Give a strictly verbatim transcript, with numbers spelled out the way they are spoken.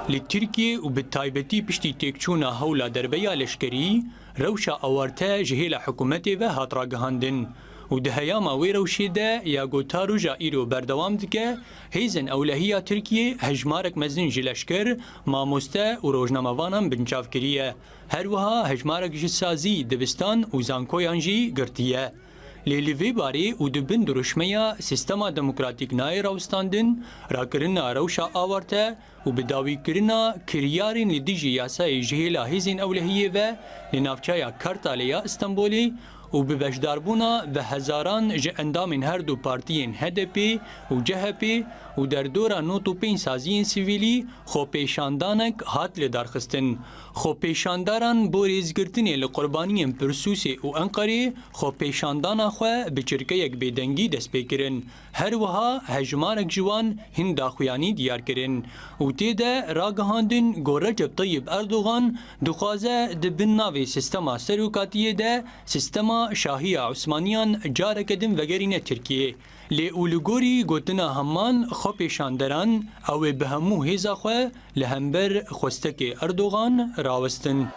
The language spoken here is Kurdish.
Li Tirkiyê û bi taybetî piştî têkçûna hewla derbeya leşkerî, rewşa awarte ji hêla hikûmetê ve hat ragihandin û di heyama wê rewşê de ya ku ta roja îro berdewam dike, hêzên ewlehiya Tirkiyê hejmarek mezin ji leşker, mamoste û rojnamevanan binçav kiriye. Her wiha hejmarek ji sazî, dibistan û zankoyan jî girtiye. Lê li vê barê û di bin dirûşmeya sîstema demokratîk nayê rawestandin, rakirina rewşa awarte û bi dawîkirina kiryarên li dijî yasayê ji hêla hêzên ewlehiyê ve li navçeya Kartalê ya Stenbolê û bi beşdarbûna bi hezaran ji endamên her du partiyên H D P û C H P û derdora nod û pênc saziyên sivîlî xwepêşandanek hat lidarxistin. Xwepêşandaran bo rêzgirtinê li qurbaniyên Pirsûsê û Enqerê xwepêşandana xwe bi çirkeyek bêdengî dest pê kirin. Her wiha hejmarek ji wan hin daxuyanî diyar kirin û tê de ragihandin ku Recep Tayyip Erdogan dixwaze di bin navê sîstema serokatiyê de sîstema Şahiya Osmaniyan careke din vegerîne Tirkiyê. Lê û li gorî gotina heman xwepêşanderan, ew ê bi hemû hêza xwe li hember xwestekê Erdogan rawestin.